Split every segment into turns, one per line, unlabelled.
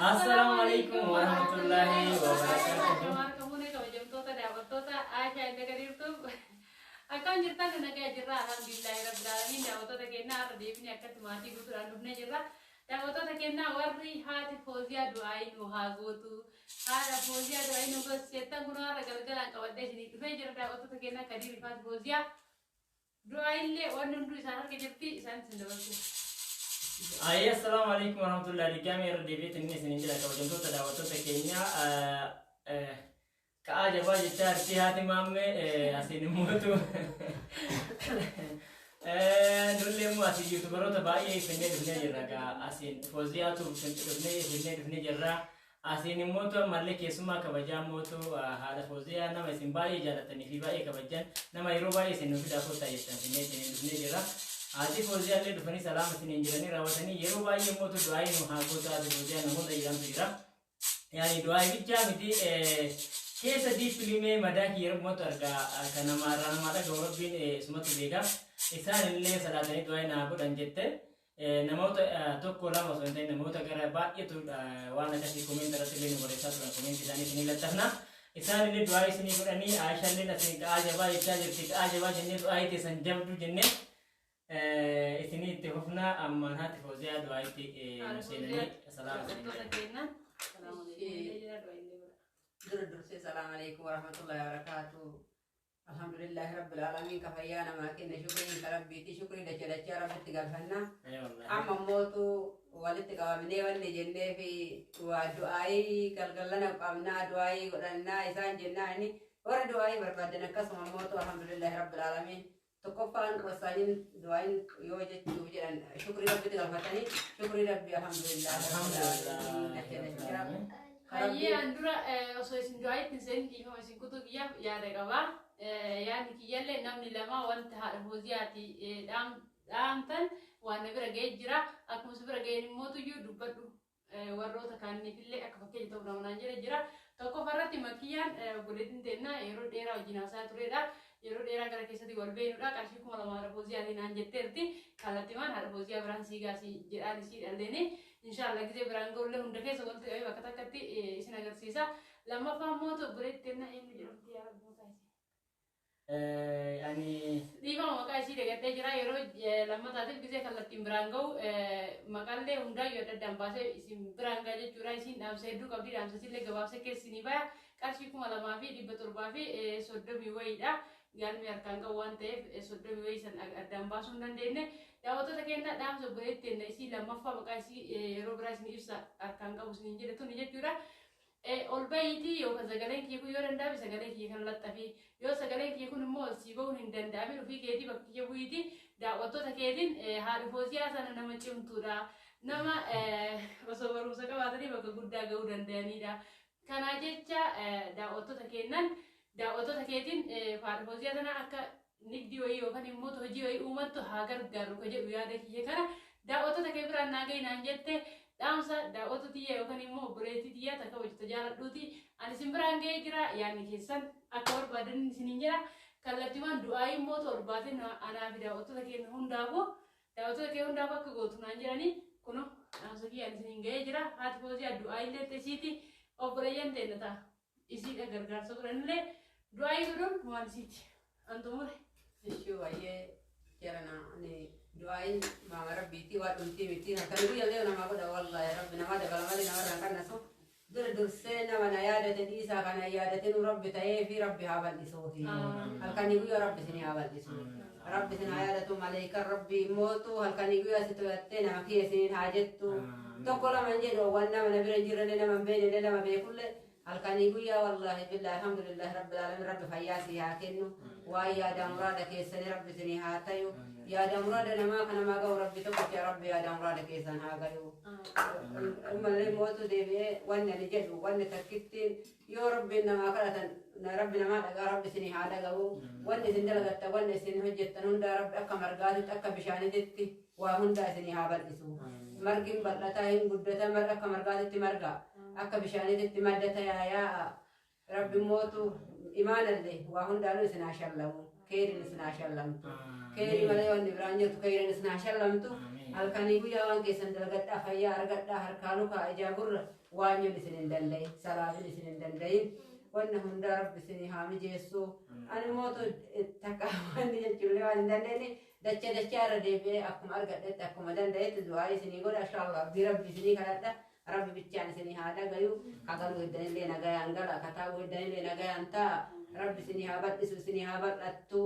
Assalaamu alaikum warahmatullahi wabarakatuh.
Harka fuunee kabajamtoota daawwattoota Aashaa Inda Gadiirtuu akkam jirtan? Nagaa jirra, alhamdulillahi rabbil aalamiin. Daawwattoota keenyaa, har'a deebinee akkatti maatii guutuudhaan dhufnee jirra. Daawwattoota keenyaa, warri haati Fooziyaa du'aayii nu haa gootu, haadha Fooziyaa du'aayii nu gootu jettan, kun har'a galgalaan qabadhee isinii dhufee jira. Daawwattoota keenyaa, Kadiir fi haati Fooziyaa du'aayillee wanni hunduu isaan harka jirti, isaan isin dabarsu.
Ayyee, assalaamu alaikum warahmatullahi. Diggaamii irra deebi'eetiin inni isiniin jira. Kabajamtoota daawwattoota keenya, ka'aa jabaa jechaa jirti haati maammee. Asiin immoo nullee immoo asii YouTuberoota baay'ee finnee dhufnee jirra gaa. Asiin Fooziyaatu dhufnee finnee dhufnee jirra. Asiin immoo ammallee keessummaa kabajaa mootu haadha Fooziyaa, nama isin baay'ee jaallatanii fi baay'ee kabajan, nama yeroo baay'ee isin nu fidaa kottaa jettan finnee isiniin dhufnee jirra. Haati Fooziyaa illee dhufanii salaama isiniin jedhanii raawwatanii, yeroo baay'ee mootu du'aayii nu haa gootu haati Fooziyaa namoota jedhamtu jira. Yaani du'aayii bichaa miti, keessa diippilimee madaa kiyya rabbumatu argaa, kan namaa irraa namaa dhaga'u rabbiin isumatu beeka. Isaan illee salaatanii du'aayii naa godhan jette. Namoota tokko lama osoo hin ta'in namoota gara baay'eetu waan akkasii comment irratti illee nu barreessaa turan. Comment isaanii isinii laxxafna. Isaan illee du'aa isinii godhanii, Aisha illee asiin ka'aa jabaa jechaa jirti. Ka'aa jabaa jennee, du'aa teessan jabduu jennee isinii itti fufna. Ammaan haati Fooziyaa du'aa itti nu seenanii salaama isinii
Daawwattoota
jedhan.
keenyaa, salaamu alaikum jira, du'aayillee godha.
Dura dursee salaamu alaikum warahmatullahi wabarakatuh. Alhamdulillahi rabbil alamin, ka fayyaa namaa kenne, shukriin ka rabbiiti, shukrii dacha dachaa rabbitti galfanna. Amma mootu walitti qabamnee wanni jennee fi waa du'aayii galgallana qabnaa, du'aayii godhannaa isaan jennaani, warri du'aayii barbaadan akkasuma mootu alhamdulillahi rabbil alamin. Tokkoffaan wassaanin du'aayin yoo jechuuf jedhan shukrii rabbitti galfatanii, shukrii rabbi, alhamdulillahi rabbil alamin, dacha dachaa.
Hayyee, an dura osoo isin du'aa ittiin seenin, dhiifama isin kutuu kiyyaaf, yaada qaba. Yaadni kiyyallee namni lama wanta haadha Fooziyaati dhaamtan waan na bira ga'ee jira. Akkuma si bira ga'een immoo tuyyuu dubbadhu, warroota kaaniifillee akka fakkeenya ta'u nama naan jedhe jira. Tokkoffaa irratti Makiyyaan obboleettiin teennaa yeroo dheeraa wajjin haasaa turedha. Yeroo dheeraa gara keessatti wal beenudha. Qarshii 2000 haadha Fooziyaatii naan jetteerti. Kallattimaan haadha Fooziyaa biraan sii gaasii jedhaan isii dhalleeni. Inshaallah gizee biraan ga'ullee hunda keessa walitti qabee bakka takkatti isin agarsiisa. Lammaffaan immoo obboleettii teennaa eenyu jedhamti, yaa Rabbi, maqaa isii?
Ani
Dhiifama, maqaa isii dagadhee jira. Yeroo lammataatiif gizee kallattiin biraan ga'u maqaallee hundaayyuu adda addaan baasee isin biraan ga'a jechuudha. Isiin dhaamsa hedduu qabdi, dhaamsa isillee gabaabsee keessi ni baya. Qarshii 2730 wayiidha. Galmee harkaan qabu waan ta'eef 30 wayii san addaan baasuu hin dandeenye. Daawwattoota keenya, dhaamsa obboleettii teenya isii lammaffaa, maqaa isii yeroo biraa isin ibsa, harkaan qabu isiniin jedhe tuni jechuudha. Ol bahiitii yookaan sagaleen kiyya kun yoo danda'ame sagalee kiyya kana laxxafi, yoo sagaleen kiyya kun immoo ol sii bahuun hin danda'amin, ofii keetii bakka kiyya bu'iitii daawwattoota keetiin haadha Fooziyaa sana nama cimtuudha, nama osoo barumsa qabaatanii bakka guddaa ga'uu danda'anidha. Kanaa jecha daawwattoota keennan, daawwattoota keetiin haadha Fooziyaa sana akka nigdii wayii yookaan immoo hojii wayii uumattu haa gargaaru ka jedhu yaada kiyya kana daawwattoota kee biraan naa gahi naan jette. Dhaamsa daawwattu tiyya yookaan immoo obboleettii tiyya takka hojjeta jaaladhuuti ani isin biraan ga'ee jira. Yaadni keessan akka barbaadan isiniin jira. Kallattiiwwan du'aayii immoo ol baatee anaa fi daawwattoota keenya hundaafuu, daawwattoota kee hundaafuu akka gootu naan jedhanii, kuno dhaamsa kiyya ani isiniin ga'ee jira. Haati Fooziyaa du'aayii illee isiiti, obboleeyyan teenna ta'a isiidha gargaarsa godhanillee du'aayii godhuun waan isiiti an xumure.
Ishuu baay'ee jarana, ani du'aayin maama rabbiiti, waa dhumtii miti, halkan guyyallee namaa godha. Wallaahi rabbi namaa dabala malee namarraan qannasu. Dura dursee nama na yaadate dhiisaa, kana yaadate nu rabbi ta'ee fi rabbi haa bal'isuufi. Halkanii guyyaa rabbi isin haa bal'isu, rabbi isin haa yaadatu. Maleekan rabbi mootu halkanii guyyaa si to'attee nama kiyya isiniin haa jettu. Tokko lama hin jedhu, waan nama na bira hin jirrellee, nama hin beeknellee, nama beekullee halkanii guyyaa. Wallaahi billahi, alhamdulillahi rabbil alamin. Rabbi fayyaa sii haa kennu. Waan yaada muraada keessanii rabbi isinii haa tayu. Yaada muraada namaa kan namaa ga'u rabbi tokkicha. Rabbi yaada muraada keessan haa gayu. Ammallee mootu deebi'ee wanni ani jedhu wanni takkittiin, yoo rabbiin namaa kadhatan rabbi namaa dhagaa, rabbi isinii haa dhaga'u. Wanni isin dalagattan, wanni isin hojjettan hundaa rabbi akka margaatitti, akka bishaanititti waa hundaa isinii haa bal'isu. Margi hin bal'ataa, hin guddata. Marga akka margaatitti marga, akka bishaanititti madda tayaa yaa'a. Rabbi mootu imaanallee waa hundaanuu isin haa shallamu, keeriin isin haa shallamtu. Keerii malee wanni biraan jirtu, keeriin isin haa shallamtu. Halkanii guyyaa waan keessan dalagadhaa, fayyaa argadhaa, harkaa lukaa ijaa gurra waan nyoon isin hin danda'in, salaafin isin hin danda'in. Wanna hundaa Rabbi isinii haa mijeessu. Ani mootu takka wanni jechuullee waan hin dandeenye dacha dachaa irra deebi'ee akkuma argadhetti akkuma danda'etti du'aa isinii godha. Inshallah abdii Rabbi isinii kadhadha. Rabbi bichaan isinii haa dhagayu. Ka galuu heddanillee nagayaan gala. Ka taa'uu heddanillee nagayaan taa'a. Rabbi isinii haa bal'isu, isinii haa bal'attu.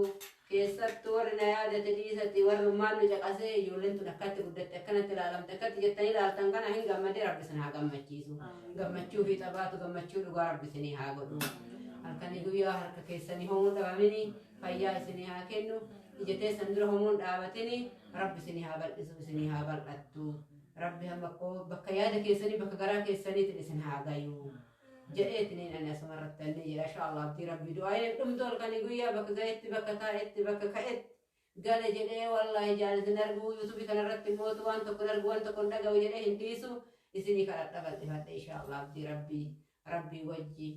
Keessattuu warri na yaadate dhiisatti warri ummaan nu caqasee ijoolleen tun akkatti guddatte, akkanatti ilaalamte, akkatti jettanii ilaaltan kana hin gammadee, Rabbi isin haa gammachiisu. Gammachuu fi xabaatu gammachuu dhugaa Rabbi isinii haa godhu. Halkanii guyyaa harka keessanii homuun dhabamini, fayyaa isinii haa kennu. Ija teessan dura homuun dhaabatini, Rabbi isinii haa bal'isu, isinii haa bal'attu. Rabbi hamma bakka yaada keessanii, bakka garaa keessaniitiin isin haa gayu. Jedheetiniin ani asuma irratti anni jedha. Inshallah abdii Rabbi du'aa dhumtu halkanii guyyaa bakka ga'etti, bakka taa'etti, bakka ka'etti gale jedhee, wallaahi ijaan isin argu, yuutuubii kanarratti mootu waan tokko hin argu, waan tokko hin dhaga'u jedhee hin dhiisu, isinii kadhadha bal'ifadhe. Inshallah abdii Rabbii Rabbii wajji,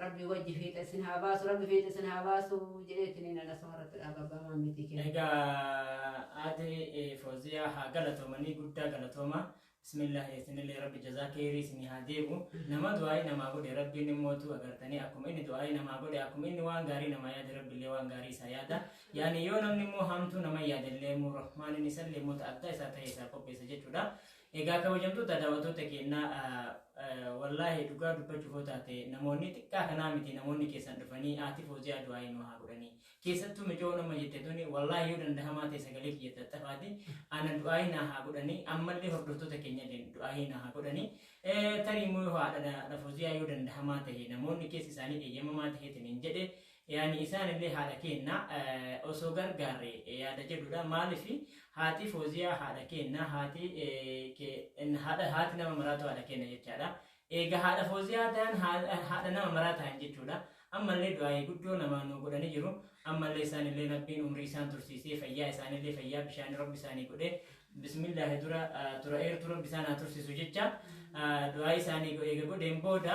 Rabbii wajji fiixa isin haa baasu, Rabbi fiixa isin haa baasu jedheetiniin ani asuma irratti dhaaba abbaa maammitii kenna.
Egaa aadde Fooziyaa haa galatoomanii, guddaa galatooma. Bismillah, isinillee Rabbi jazaa keerii isinii haa deebu. Nama du'aa'ii namaa godhe Rabbiin immootu agartanii, akkuma inni du'aa'ii namaa godhe, akkuma inni waan gaarii namaa yaade, Rabbiillee waan gaarii isaa yaada. Yaani yoo namni immoo hamtuu nama yaadallee immoo Rahmaanin isallee immoo adda isaa ta'e isaa qopheessa jechuudha. Egaa kabajamtoota daawwattoota keenyaa, wallaahi dhugaa dubbachuuf yoo taate namoonni xiqqaa kanaa miti, namoonni keessan dhufanii haati Fooziyaa du'aa'ii nu haa godhanii. Keessattuu micoo nama jette tuni, wallaahi yoo danda'amaa ta'e sagalee kiyya tattafaati ana du'aa'ii naa haa godhanii, ammallee hordoftoota keenya illee du'aa'ii naa haa godhanii. Tarii immoo haadha Fooziyaa yoo danda'amaa ta'e, namoonni keessi isaanii eeyyamamaa ta'eetiin hin jedhe, yaani isaan illee haadha keenna osoo gargaarre yaada jedhudha. Maaliif haati Fooziyaa haadha keenna, haati haadha haati nama maraatu haadha keenna jechaadha. Egaa haadha Fooziyaa ta'an haadha nama maraa ta'an jechuudha. Ammallee du'aa'ii guddoo namaa nu godhanii jiru. Ammallee isaan illee Rabbiin umrii isaan tursiisee, fayyaa isaanillee fayyaa bishaanii Rabbi isaanii godhee, bismillaahi dura tura eertuu Rabbi isaan haa tursiisu jecha du'aa'ii isaanii eega godheen booda,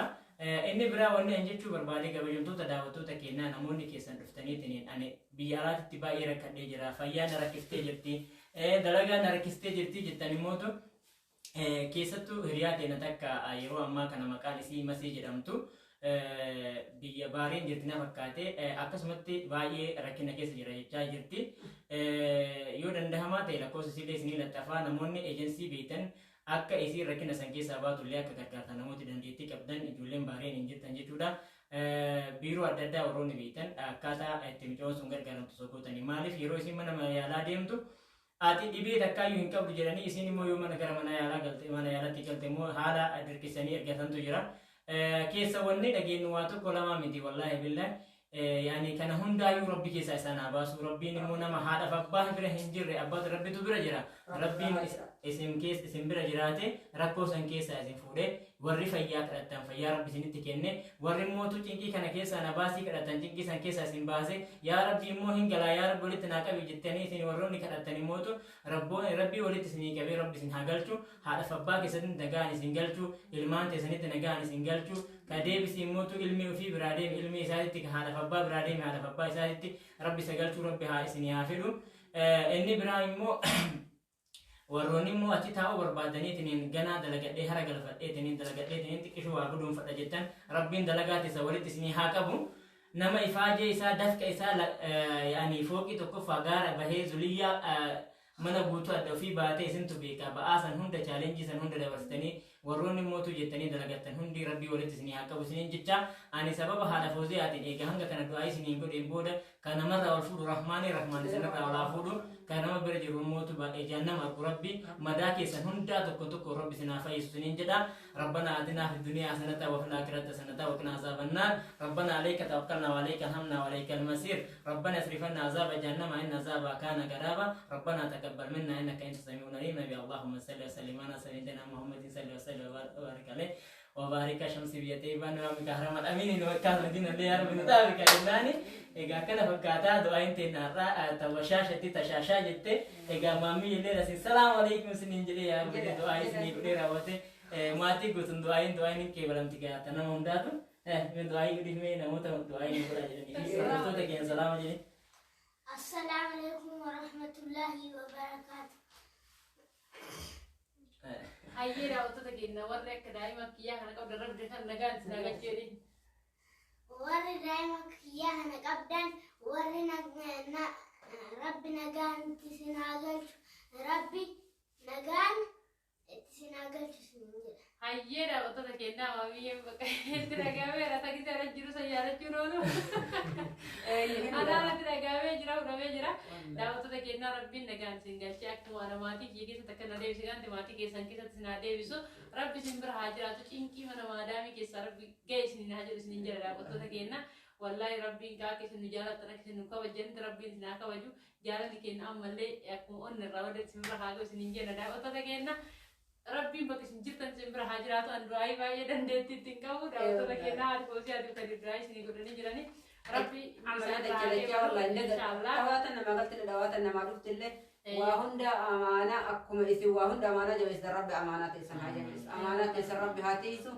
inni biraa wanni an jechuu barbaade, kabajamtoota daawwattoota keenyaa, namoonni keessan dhuftaniitiin ani biyya alaatitti baay'ee rakkadhee jira, fayyaa na rakkiftee jirti, dalagaa na rakkistee jirti jettan immootu, keessattuu hiriyaa teena takka yeroo ammaa kana maqaan isii Masii jedhamtu biyya Baariin jirti na fakkaate, akkasumatti baay'ee rakkina keessa jira jechaa jirti. Yoo danda'amaa ta'e lakkoofsa isiillee isinii laxxafaa, namoonni ejensii beektan akka isiin rakkina san keessaa baatullee akka gargaartan, namooti dandeettii qabdan ijoolleen Baariin hin jirtan jechuudha. Biiroo adda addaa warroonni beektan akkaataa itti mucoon sun gargaaramtu sogootanii, maaliif yeroo isiin mana yaalaa deemtu ati dhibee takkaayyuu hin qabdu jedhanii, isiin immoo yoo mana gara mana yaalaa galte, mana yaalatti galte immoo haala dirqisanii ergatantu jira. Keessa wanni dhageenyu waa tokko lama miti, wallaahi billahi. Yaani kana hundaayyuu Rabbi keessaa isaan haa baasu. Rabbiin immoo nama haadhaaf abbaa bira hin jirre abbaatu Rabbitu bira jira. Rabbiin isin keessa isin bira jiraate rakkoo san keessaa isin fuudhee, warri fayyaa kadhattan fayyaa Rabbi isinitti kenne, warri mootu cinqii kana keessaa na baasii kadhattan cinqii san keessaa isin baase, yaa Rabbi immoo hin galaa, yaa Rabbi walitti naa qabi jettanii isin warroonni kadhattan immootu Rabbii walitti isinii qabee Rabbi isin haa galchu, haadhaaf abbaa keessatti nagaan isin galchu, ilmaan teessanitti nagaan isin galchu, ka deebisi immootu ilmi ofii biraa deeme ilmi isaatitti, ka haadhaaf abbaa biraa deeme haadhaaf abbaa isaatitti Rabbi isa galchuu Rabbi haa isinii haa fedhu. Inni biraa immoo warroonni immoo achi taa'uu barbaadaniitiin ganaa dalagadhee hara galfadheetiin dalagadheetiin xiqqishuu waa guduunfadha jettan, Rabbiin dalagaa teessa walitti isinii haa qabu. Nama ifaajee isaa dafqa isaa yaani fooqii tokkoffaa gaara bahee zuliyyaa mana guutuu adda ofii baatee isintu beeka, ba'aa san hunda, challenge san hunda dabarsitanii warroonni mootuu jettanii dalagattan hundi Rabbii walitti isinii haa qabu isiniin jecha. Ani sababa haadha Fooziyaatiin eega hanga kana du'aa isiniin godheen booda, kan namarraa ol fuudhu Rahmaanii, Rahmaan isinirraa ol haa fuudhu, kan nama bira jiru mootu baay'ee jahannama argu Rabbi madaa keessan hundaa tokko tokko Rabbi isin haa fayyisu isiniin jedha. ربنا آتنا في الدنيا حسنة وفي الآخرة حسنة وقنا عذاب النار. ربنا عليك توكلنا وعليك همنا وعليك المصير. ربنا اصرف عنا عذاب جهنم إن عذابها كان غرابا. ربنا تقبل منا إنك أنت السميع العليم. نبي اللهم صل وسلم على سيدنا محمد، صل وسلم وبارك عليه وبارك شمس بيتي بان ومكهرم الأمين وكان مدينة اللي يا رب نتابك إناني. Egaa kana fakkaataa du'aayin teennarraa tawashaashatti tashaashaa jette. Egaa maammii illee asin salaamu alaikum isiniin jedhee, yaa rabbi du'aa isinii godhee raawwate, maatii guutuun du'aayin hin qeebalamti gaata nama hundaatu. Mee du'aayii godhiif, mee namoota du'aayii nu godhaa jedhanii fi hordoftoota keenya salaama jedhee.
السلام عليكم ورحمة الله وبركاته.
Hayyee, daawwattoota keenya, warri akka daa'ima kiyyaa kana qabdan Rabbi kan nagaan isin haa galcheedhi.
Warri daa'ima kiyyaa kana qabdan, warri Rabbi nagaan itti isin haa galchu. Rabbi nagaan itti isin haa galchu isin jedha.
Hayyee, daawwattoota keenyaa, maamiyyeen bakka itti dhagahameera takisii irra jiru san yaadachuun oolu. Anaarratti dhagahamee jira, fudhamee jira. Daawwattoota keenyaa, Rabbiin nagaan isin galchee akkuma ana maatii kiyya keessatti akka na deebisu gaante maatii keessan keessatti isin haa deebisu. Rabbi isin bira haa jiraatu. Cinqii mana maadaamii keessaa Rabbi ga'e isin haa jedhu isin jedha daawwattoota keenya. Wallaahi Rabbiin akka isin nu jaallattan, akka isin nu kabajjanitti Rabbiin isin haa kabaju. Jaalalli keenya ammallee akkuma onni irraa wadda isin bira haa ga'u isin jenna daawwattoota keenya. Rabbiin bakka isin jirtan isin bira haa jiraatu. An du'aayii baay'ee dandeettii ittiin qabu. Daawwattoota keenya, haati Foosii haati Kadir du'aayii isinii godhanii jirani. Rabbi
Amanaa dacha dachaa wallahi illee
Inshaallah.
Dhawaatan namaa galtille, dhawaatan namaa dhuftillee, waa hunda amaanaa akkuma isin waa hunda amaanaa jabeessan, Rabbi amaanaa teessan haa jabeessu. Amaanaa teessan Rabbi haa tiisu.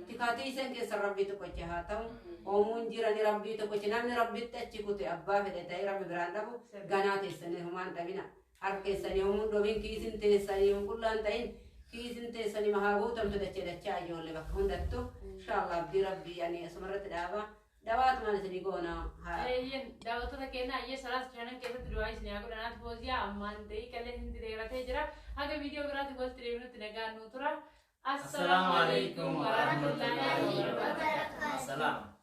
Tikaa tiisan keessan Rabbii tokkocha haa ta'u. Oomuun jirani Rabbii tokkocha, namni Rabbitti achi kute abbaa fedhe ta'ee Rabbi biraan dhabu. Ganaa teessanii humaan dhabina. Harka keessanii humuun dhobin, kiisin teessanii qulqullaan ta'in, kiisin teessanii haa guutamtu dachee dachaa ijoollee bakka hundattu. Inshaallah abdii Rabbii ani asumarratti dhaaba. Dhawaatumaan isinii goona. Haa.
Eeyyen, daawwattoota keenya, ayyee salaata shanan keessatti du'aa isin haa godhan. Haati Fooziyaa ammaan ta'ii qalleen hindi dheeratee jira. Haga viidiyoo biraatti walitti deebinutti nagaan nuu tura.
Assalaamu alaikum warahmatullahi wabarakatuh. Assalaam.